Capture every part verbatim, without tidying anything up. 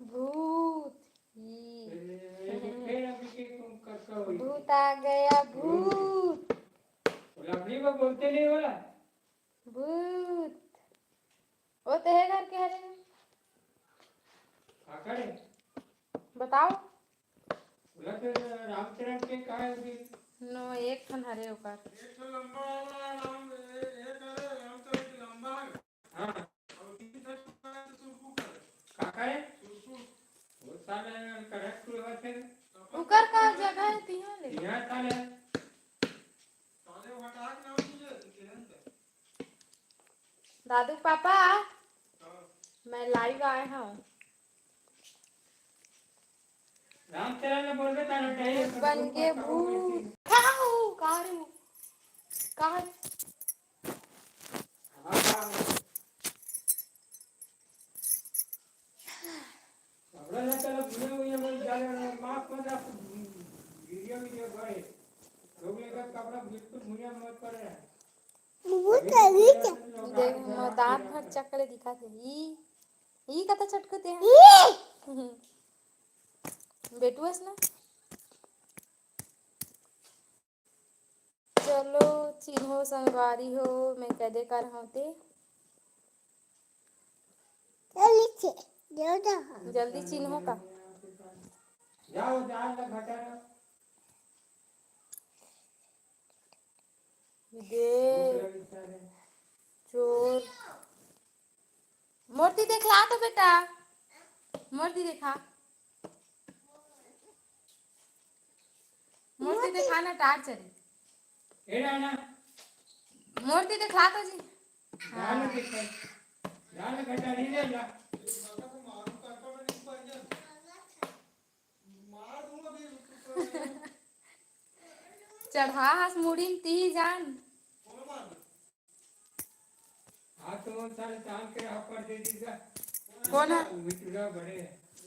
भूत। ई। ए, ए, ए, फेर अभी के तुम कर, कर होई। भूत आ गया, भूत। लकड़ी में बोलते नहीं होला। भूत। ओ तेहे घर के हरे। का करे? बताओ। बोला तो रामचरण के का है अभी? नो, एक ठन हरे ओकर। एक ठो लंबा वाला राम, ए-, एक हरे रामचरण के लंबा है। हाँ। और तीन ठो का है तो सुरकू का है। का का है? सुरकू। वो साला करक कुल बात है। ओकर का जगह है तिहाँ ले। तिहाँ साला। साले हटा के नाम लीजिए, तो केहन का? दादू पापा, हाँ। मैं live आए हूँ। रामचरण ने बोल दे, तारा भूत बन के भूत। खाऊ, का रे? का रे? हाँ, हाँ। कपड़ा ना चला, भुइयां, भुइयां में जाले ना, माफ कर दे, आप वीडियो, वीडियो बड़े। लोग लेकर कपड़ा बिल्कुल भुइयां मत पड़े। देख, मोर दांत भर चकले दिखत हे। ई, ई कता चटकते हैं। बेटुअस ना। चलो, चिन्हो संगवारी हो, मैं कदे कर होते। जल्दी चिन्हो का। जाओ, जाओ, घटा। दे। चोर। मोर ती देखला तो बेटा, मोर ती देखा, मोर ती देखा ना, टार चली। ए नाना। मोर ती देखला तो जी। जान हाँ। देखा। जान घटा नहीं ले जा। चढ़ा हस मुड़ी में ती जान। हाथ तो मन सारे चांद के हाथ पर दे दी का। कौन है? मिटुरा बड़े।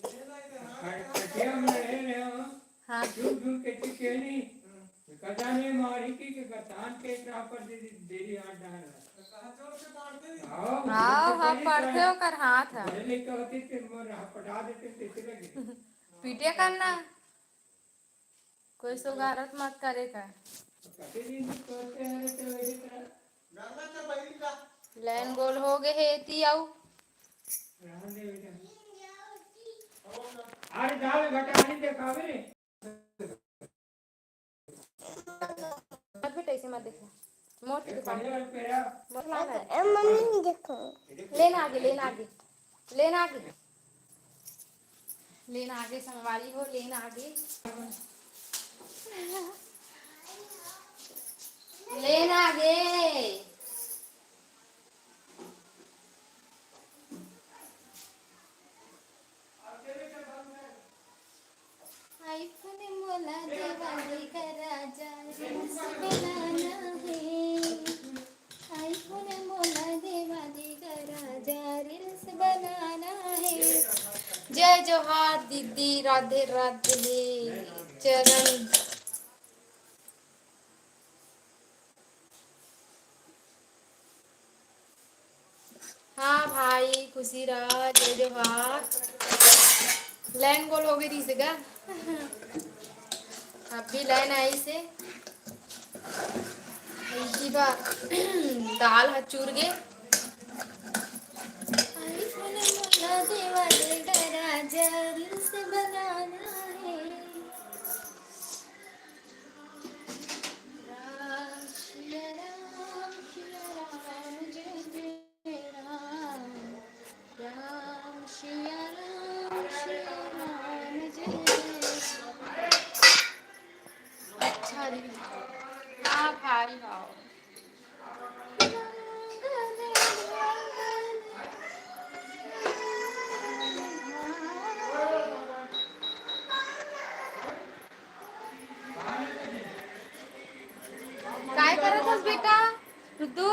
कटिया में रहे रहे हो। हाँ। झूठ झूठ के चुके नहीं। कदा नहीं मारी की के गतान के हाथ पर दे दी, दे दी हाथ डाल। हाँ, हाँ, पड़थे ओकर हाथ है। बड़े लेके होते थे, मोर हाथ पटा देते थे, चले गए। पीटे करना। कोई सोगारत मत करे का। लाइन गोल हो गए हे एती आऊ। अरे जाल घटा नहीं देखावे रे। मत बेटा, ऐसे मत देखा। मोर के दुकान। मोर लाना है। ए, मम्मी, देखो। लेन आगे, लेन आगे। लेन आगे। लेन आगे, संगवारी हो, लेन आगे। लेन आगे। iPhone मोला देवा दे गा राजा, reels बनाना हे। iPhone मोला देवा दे गा राजा, reels बनाना हे। जय जोहार दीदी, राधे राधे, चरण। हाँ भाई, खुशी रह, जय जोहार। लाइन गोल हो गई रही से गा। अभी लाइन आई से। इसी बार दाल ह चूर गे। iPhone मोला देवा दे गा राजा, reels बनाना हे। राम सिया राम सिया राम जय जय राम। राम सिया राम सिया राम जय जय राम। अच्छा जी। हाँ भाई, हाँ। काय करत हस बेटा? रुद्दू?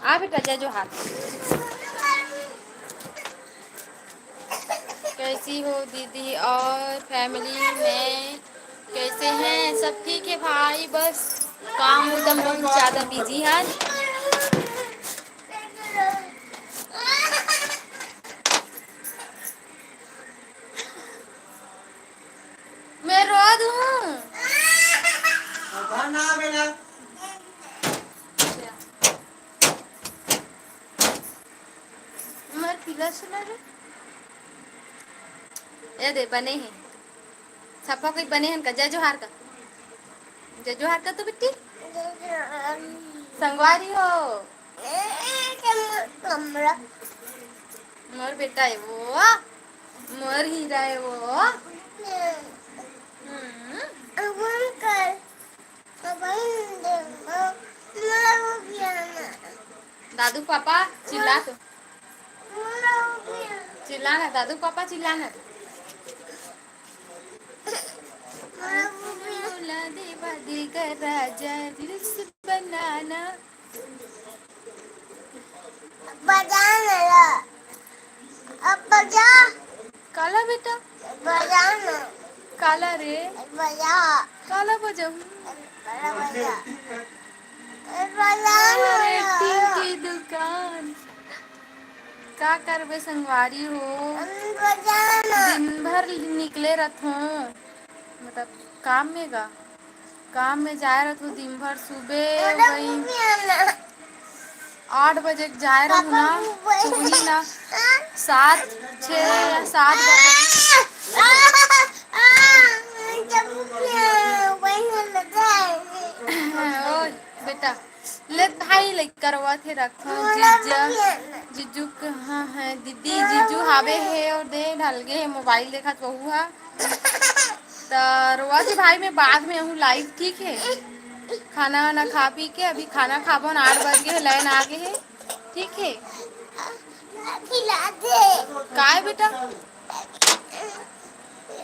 आ बेटा, जय जोहार। कैसी हो दीदी और family में कैसे हैं? सब ठीक है भाई, बस काम उदम बहुत ज़्यादा busy है। लहसुन रे। ये दे, बने हे। सफा कोई बने हन का? जय जोहार का। जय जोहार का तो बिट्टी। संगवारी हो। कमरा। मोर बेटा है वो। मोर हीरा है वो। हम्म। अब हम कर। दादू पापा चिल्ला तो। चिल्ला ना, दादू पापा चिल्ला ना। बोला देवा देगा राजा, रील्स बनाना। बजाना ला। अब बजा। काला बेटा? बजाना। काला रे? बजा। काला बजाऊं? काला बजा। बजाना अरे, ला। टीन की दुकान। का करबे संगवारी हो? बजाना। दिन भर निकले रथों, मतलब काम में गा। काम में जाए रथों दिन भर, सुबे वही आठ बजे के जाए रहूं ना, तो वही ना सात, छः या सात बजे। ओए बेटा, ले भाई ले करवा थे रखो। जीजा, जीजू कहाँ है? दीदी जीजू हावे है और दे ढल गए है, मोबाइल देखत बहू हा। त रोवा जी भाई, मैं बाद में आहूँ लाइव, ठीक है? खाना वाना खा पी के, अभी खाना खाबो ना, आठ बज गए है, लाइन आ गए है, ठीक है? खिला दे। काय बेटा?